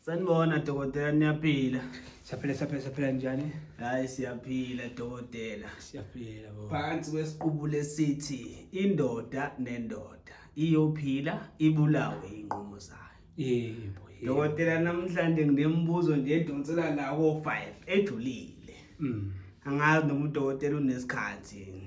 Sanibona dokotela, niyaphila? Siyaphila, siyaphila, siyaphila, njani? Hayi, siyaphila dokotela. Siyaphila bo. Phansi kwesiqubulo esithi indoda nendoda iyophila ibulawe inqumo zayo. Yebo, yebo. Dokotela, namhlanje nginemibuzo nje edonsela la ko-5 ejulile. Angazi noma udokotela unesikhathi.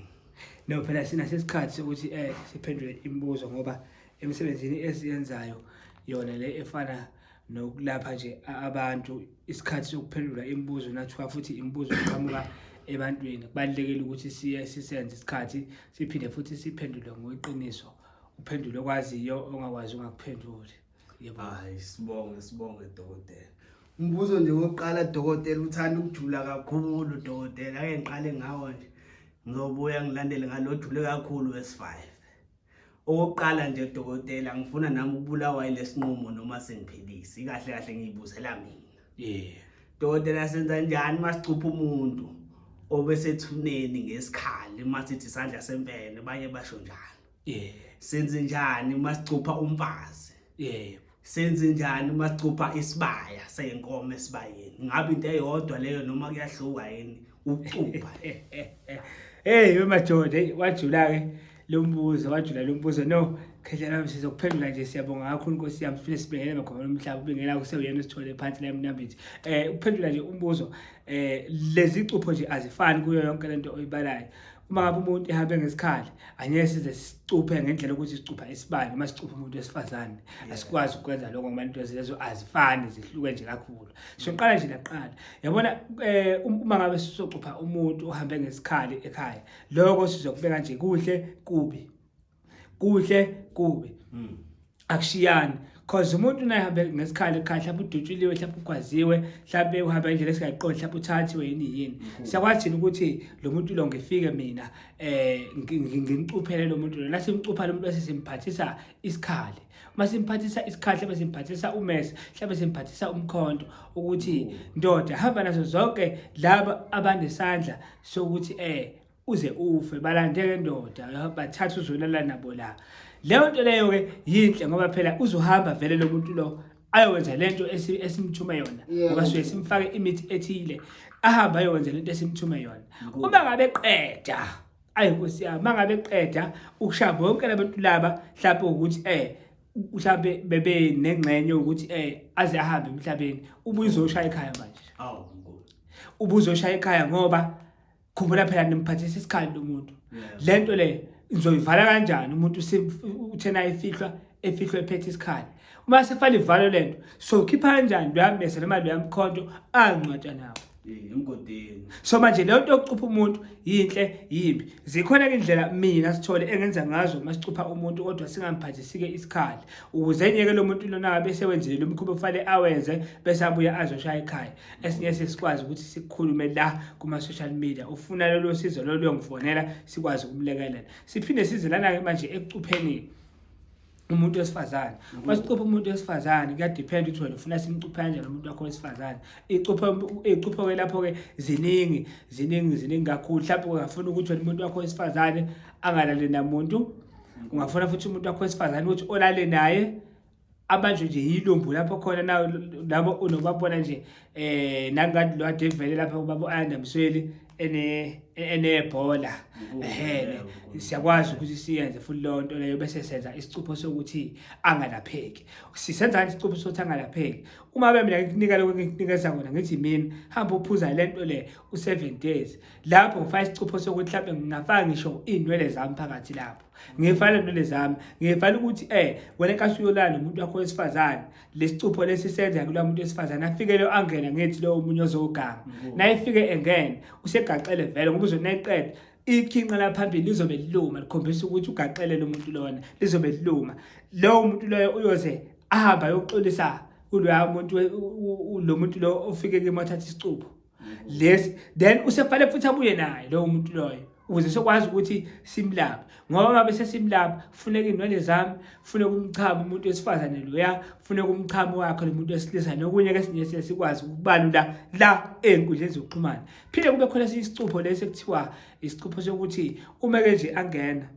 No, phela sinaso isikhathi sokuthi siphendule imibuzo ngoba emsebenzini esiyenzayo yona le efana nokulapha nje abantu, isikhathi sokuphendula imibuzo nathiwa futhi imibuzo eqhamuka ebantwini, kubalulekile ukuthi siye sisenze isikhathi siphinde futhi siphendule ngokweqiniso, uphendule okwaziyo, ongakwazi ungakuphenduli. Yebo. Hayi, sibonge, sibonge dokotela. Umbuzo nje wokuqala dokotela uthanda ukujula kakhulu dokotela, ake ngiqale ngawo nje. Ngizobuya ngilandele ngalojule kakhulu wesi-5. Okokuqala nje dokotela, ngifuna nami ukubulawa yilesinqumo noma sengiphilise. Ikahle kahle ngiyibuzela mina. Dokotela, senza njani masicupha umuntu obesethuneni ngesikhali, masithi isandla semfene, banye basho njalo? Senze njani masicupha umfazi? Senze njani masicupha isibaya senkomo esibayeni? Ngabe into eyodwa leyo noma kuyahluka yini ukucupha? Hey wemadoda, hey wajula ke lo mbuzo, wajula lo mbuzo. No, khehla lami, sizokuphendula nje. Siyabonga kakhulu Nkosi yami, siphinde sibingelele makhona umhlaba, ubingela kusewuyena usithole phansi la eMnambithi. Ukuphendula nje umbuzo, lezi cupho nje azifani kuyo yonke lento oyibalayo. Uma ngabe umuntu ehambe ngesikhali, angeke size sicuphe ngendlela ukuthi sicupha isibani noma sicupha umuntu wesifazane. Asikwazi ukwenza lokho ngoba into lezo azifani, zihluke nje kakhulu. Soqala nje laqala, yabona, uma ngabe sizocupha umuntu ohambe ngesikhali ekhaya, lokho sizokubeka nje kuhle kubi, kuhle kubi, akushiyani, cause umuntu naye ngesikhala ekhaya, mhlawumbe udutshuliwe, mhlawumbe ugwaziwe, mhlawumbe uhambe indlela esingayiqondi, mhlawumbe uthathiwe yini yini, siyakwazi thina ukuthi lo muntu lo ngifike mina ngimcuphele lo muntu lo. Nasimcupha lo muntu bese simphathisa isikhali. Uma simphathisa isikhali, mhlawumbe simphathisa umese, mhlawumbe simphathisa umkhonto, ukuthi ndoda hamba nazo zonke laba abanesandla sokuthi uze ufe, balandeke ndoda, bathatha uzolala nabo la. Leyo nto leyo-ke yinhle ngoba phela uzohamba vele lo muntu lo ayowenza lento esimthume yona, ngoba suke simfake imithi ethile, ahambe ayowenza lento esimthume yona. Uma ngabe qeda, ayi nkosi yami, uma ngabe qeda ukushaya bonke labantu laba, mhlawumbe ukuthi mhlawumbe bebe nengxenye ukuthi aze ahambe emhlabeni, ubuye uzoshaya ekhaya manje. Awu Nkosi. Ubuzoshaya ekhaya ngoba khumbula phela nimphathisa isikhali lo muntu. Lento le nizoyivala kanjani? Umuntu uthena efihlwa, efihlwa ephethe isikhali, uma sefana ivalo lento, so khipha kanjani loyamese noma loyamkhonto angcwatsha nawo? Emgodini. So manje leyo nto yokucupha umuntu yinhle, yimbi, zikhona ke indlela mina sithole engenza ngazo uma sicupha umuntu kodwa singamphathisi-ke isikhali, ukuze nyeke lo muntu lona bese wenzile lo mkhuba ofanele awenze, bese abuye azoshaya ekhaya. Esinye sesikwazi ukuthi sikhulume la kuma-social media, ufuna lolo sizo lolo uyongifonela, sikwazi ukumlekelela. Siphinde size lana-ke manje ekucupheni umuntu wesifazane. Masicupha umuntu wesifazane, kuyadepend ukuthi wena ufuna simcuphe kanjani umuntu wakho wesifazane. Icupho, icupho-ke lapho-ke ziningi, ziningi, ziningi kakhulu. Mhlawumbe ungafuna ukuthi wena umuntu wakho wesifazane angalali namuntu, ungafuna futhi umuntu wakho wesifazane ukuthi olale naye abanjwe nje yilumbu lapho khona labo unobabona nje nangathi lo ade vele lapha ubaba u-Ayanda Msweli ene enebhola ehene, siyakwazi ukuthi siyenze futhi leyo nto leyo, bese senza isicupho sokuthi angalapheki. Sisenza isicupho sokuthi angalapheki. Uma be mina ngikunika lokho engikunikeza kona, ngithi mina hamba uphuza le nto le u-7 days, lapho ngifaka isicupho sokuthi mhlawumbe ngingafaka ngisho iy'nwele zami phakathi lapho, ngifake iy'nwele zami, ngifake ukuthi wena nkathi uyolala nomuntu wakho wesifazane, lesicupho lesi senza kulowa muntu wesifazane afike lo angena, ngithi lo omunye ozoganga nayifike engene usegaxele vele, ngoba uzonayiqeda ikhinqa laphambili lizobe liluma, likhombisa ukuthi ugaxele lo muntu lona, lizobe liluma. Lowo muntu loyo uyoze ahambe ayoxolisa kuloya muntu, lo muntu lo ofike kimi wathatha isicupho lesi, then usefale futhi abuye naye lowo muntu loyo ukuze sokwazi ukuthi simlaphe. Ngoba ngabe sesimlapha, kufuneka iy'nwele zami, kufuneka umchamo umuntu wesifazane loya, kufuneka umchamo wakhe lo muntu wesilisa, nokunye ke sinye siye sikwazi ukubalula la ey'nkundleni zokuxhumana. Phinde kube khona esinye isicupho lesi ekuthiwa isicupho sokuthi uma-ke nje angena,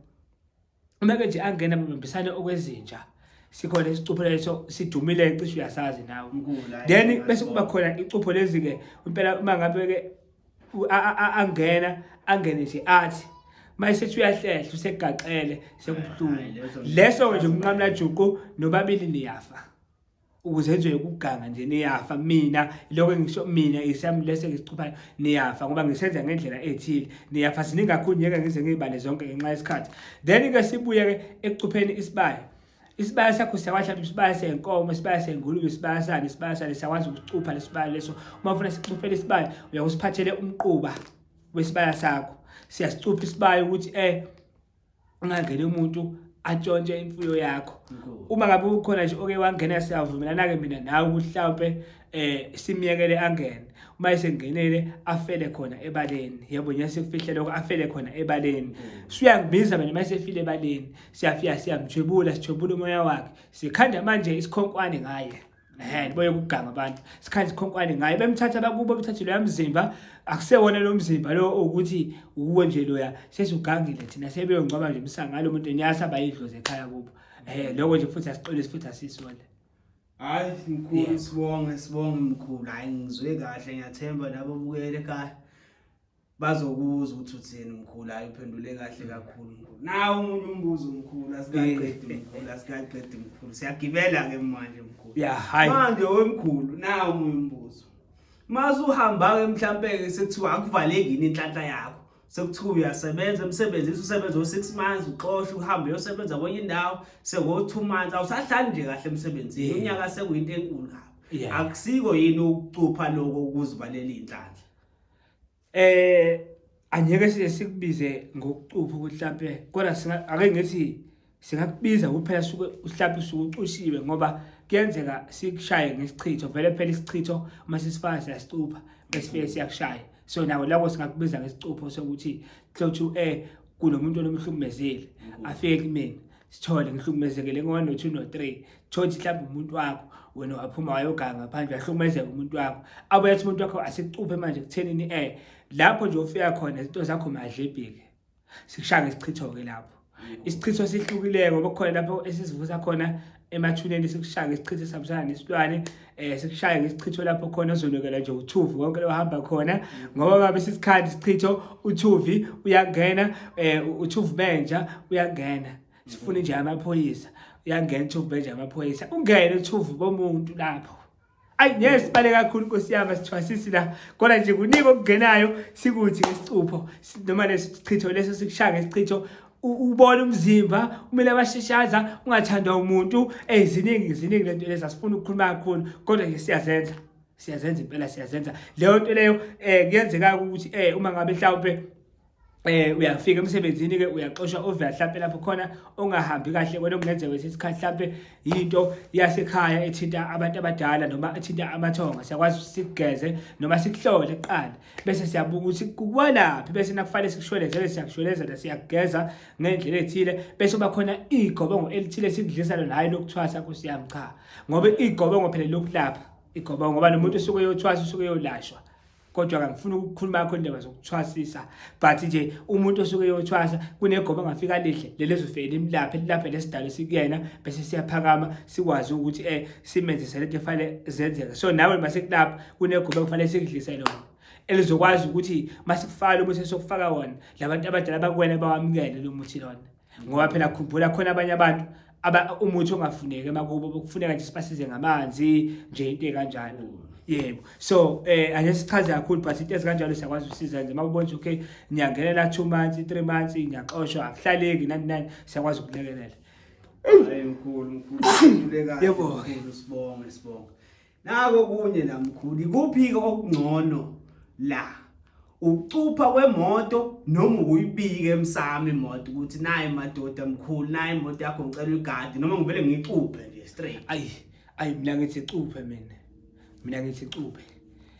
uma-ke nje angena babambisane okwezinja. Sikhona isicupho leso sidumile, cishe uyasazi nawe. Then bese kuba khona icupho lezi ke impela uma ngabe ke angena angene nje athi mayesethi uyahlehla usegaxele sekubuhlungu. Leso nje umnqamula juqu nobabili niyafa. Ukuze enziwe ukuganga nje niyafa. Mina lokho engisho mina isami leso engisicuphayo niyafa ngoba ngisenza ngendlela ethile niyafa. Ziningi kakhulu ngeke ngize ngiyibale zonke ngenxa yesikhathi. Then ke sibuye ke ekucupheni isibaya. Isibaya sakho siyakwazi mhlawumbe isibaya senkomo, isibaya sengulube, isibaya sani, isibaya sani, siyakwazi ukucupha lesibaya leso. Uma ufuna sicuphele isibaya uyakusiphathele umquba wesibaya sakho. Siyasicupha isibaya ukuthi ungangeni umuntu atshontshe imfuyo yakho. Uma ngabe ukhona nje oke wangena siyavumelana-ke mina nawe ukuthi mhlawumpe simyekele angene. Uma esengenele afele khona ebaleni. Yebo nje sikufihle lokho afele khona ebaleni. Suyangibiza mina uma esefile ebaleni. Siyafika siyamthwebula, sithwebula umoya wakhe. Sikhanda manje isikhonkwane ngaye. Boye kuganga abantu. Sikhanda isikhonkwane ngaye. Bemthatha bakubo bethathe loya mzimba. Akusewona lo mzimba lo ukuthi uwe nje loya sesugangile thina sebeyongcwaba nje umsanga lo muntu niyasaba idlozi ekhaya kubo. Lokho nje futhi asixolisi futhi asisole. Hayi mkhulu sibonge sibonge mkhulu. Hayi ngizwe kahle ngiyathemba labo bukele ekhaya bazokuzwa ukuthi uthini mkhulu. Hayi uphendule kahle kakhulu mkhulu. Nawu omunye umbuzo mkhulu asikaqedi mkhulu asikaqedi mkhulu. Siyagibela ke manje mkhulu. Yeah, hayi. Manje wemkhulu nawu omunye umbuzo. Mase uhamba ke mhlambe ke sekuthiwa akuvaleki yini inhlanhla yakho. Sekuthiwa uyasebenza emsebenzini usebenza o6 months uxoshwe uhambe uyosebenza kwenye indawo seko 2 months awusahlali nje kahle emsebenzini unyaka sekuyinto enkulu kabi. Akusiko yini ukucupha lokho ukuzivalela inhlanhla? Angeke size sikubize ngokucupha ukuthi mhlampe kodwa ake ngithi singakubiza kuphela suke mhlampe usuke ucushiwe ngoba kuyenzeka sikushaye ngesichitho. Vele phela isichitho uma sisifaka siyasicupha bese fike siyakushaya. So nawo lokho singakubiza ngesicupho sokuthi close kunomuntu onomhlukumezile afike kumina sithole ngihlukumezekele ngo-1 no 2 no 3 thothi mhlawumbe umuntu wakho wena waphuma wayoganga ngaphandle wahlukumezeka umuntu wakho abuye athi umuntu wakho asicuphe manje kuthenini lapho nje ufika khona izinto zakho madlebhike sikushaya ngesichitho-ke lapho. Isichitho sihlukile ngoba kukhona lapho esizivusa khona emathuneni sikushaya ngesichitho esihambisana nesilwane sikushaya ngesichitho lapho khona uzonukela nje uthuvi konke lo hamba khona ngoba ngabe sisikhathi isichitho uthuvi uyangena uthuvi benja uyangena sifuna nje amaphoyisa uyangena uthuvi benja amaphoyisa ungene uthuvi bomuntu lapho. Ayi ngeke sibale kakhulu Nkosi yami sithwasisi la kodwa nje kuningi okungenayo sikuthi ngesicupho noma lesichitho leso sikushaya ngesichitho ubona umzimba umele abasheshaza ungathandwa umuntu ziningi ziningi lento lezi asifuna ukukhuluma kakhulu kodwa nje siyazenza siyazenza impela siyazenza leyo nto leyo kuyenzeka ukuthi uma ngabe mhlawumbe uyafika emsebenzini ke uyaxoshwa ovela mhlampe lapho khona ongahambi kahle kodwa kungenzeka kwesinye isikhathi mhlampe yinto yasekhaya ethinta abantu abadala noma ethinta amathonga siyakwazi ukuthi sikugeze noma sikuhlole kuqala bese siyabuka ukuthi kukwalaphi bese nakufanele sikushwelezele siyakushwelezela siyakugeza ngendlela ethile bese kuba khona igobongo elithile sikudlisa lona hhayi lokuthwasa Nkosi yami cha ngoba igobongo phela lokulapha igobongo ngoba nomuntu usuke eyothwasa usuke eyolashwa kodwa angifuni ukukhuluma kakhulu indaba zokuthwasisa but nje umuntu osuke eyothwasa kunegoba angafika lidle leli ezofike limlaphe lilaphe lesidalo sikuyena bese siyaphakama sikwazi ukuthi simenzise lento efanele zenzeke. So nawe masekulapha kunegoba kufanele sikudlise lona elizokwazi ukuthi masikufaka lo muthi esokufaka wona labantu abadala bakuwena bawamukele lo muthi lona ngoba phela khumbula khona abanye abantu umuthi ongafuneki emakubo kufuneka nje sibasize ngamanzi nje into ekanjalo. Yebo so ake sichaze kakhulu but into ezikanjalo siyakwazi ukusiza nje mawubona ukuthi okay ngiyangenela 2 months 3 months ngiyaxoshwa akuhlaleki nani nani siyakwazi ukulekelela. Hayi mkhulu mkhulu uphendule kahle mkhulu sibonge sibonge. Nako kunye la mkhulu ikuphi ke okungcono la ukucupha kwemoto noma ukuyibika emsamo imoto ukuthi nayi madoda mkhulu nayi imoto yakho ngicela uyigade noma ngivele ngiyicuphe nje straight. Ayi ayi mina ngithi cuphe mina ngithi cuphe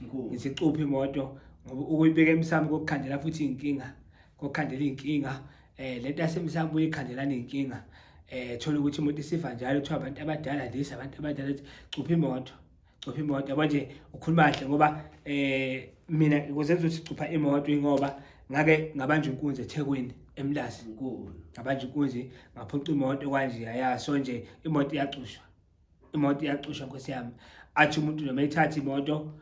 ngithi cuphe imoto ngoba ukuyibika emsamo kokukhandela futhi inkinga kokukhandela inkinga lento yasemsamo uyikhandelana inkinga thola ukuthi imoto isifa njalo kuthiwa abantu abadala this abantu abadala cupha imoto cupha imoto yabo nje ukhuluma kahle ngoba mina ukuze ngizothi cupha imoto ingoba ngake ngabanjwa inkunzi eThekwini. eMlazi. Nkulu. Ngabanjwa inkunzi, ngaphuca imoto kwanje yaya so nje imoto iyacushwa. Imoto iyacushwa nkosi yami. Athi umuntu noma ethatha imoto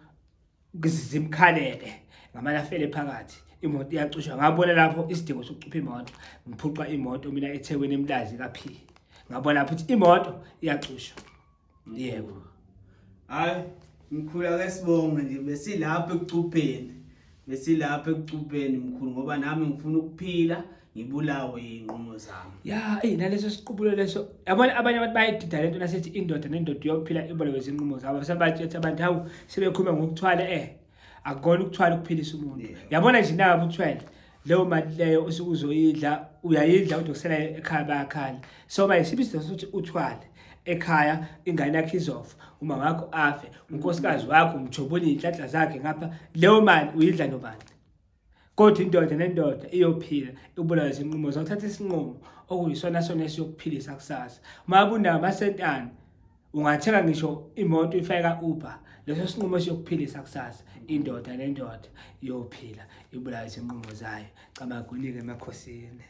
zimkhalele ngamane afele phakathi imoto iyacushwa. Ngabona lapho isidingo sokucupha imoto, ngiphuca imoto mina eThekwini eMlazi ka P. Ngabona lapho ukuthi imoto iyacushwa. Yebo. Hayi, mkhulu ake sibonge nje besilapha ekucupheni. Besilapha ekucupheni mkhulu ngoba nami ngifuna ukuphila ngibulawe inqumo zami. Ya, eyi naleso siqubulo leso. Yabona abanye abantu bayidida lento nasethi indoda nendoda iyophila ibulawe izinqumo zabo. Sebatshethe abantu hawu sebekhuluma ngokuthwala eh. Akukona ukuthwala ukuphilisa umuntu. Yabona nje nabo uthwele leyo mali leyo osuke uzoyidla uyayidla kodwa kusela ekhaya bayakhala. So bayisiphi isidingo sokuthi uthwale ekhaya ingane yakho izofa, uma wakho afe, unkosikazi wakho umjobule iy'nhlanhla zakhe ngapha, leyo mali uyidla nobani? Kodwa indoda nendoda iyophila ibulawe izinqumo zayo. Uthatha isinqumo okuyisona sona esiyokuphilisa kusasa. Uma unawo amasentana ungathenga ngisho imoto uyifake ka-Uber, leso sinqumo esiyokuphilisa kusasa. Indoda nendoda iyophila ibulawe izinqumo zayo. Camagu-ke emakhosini.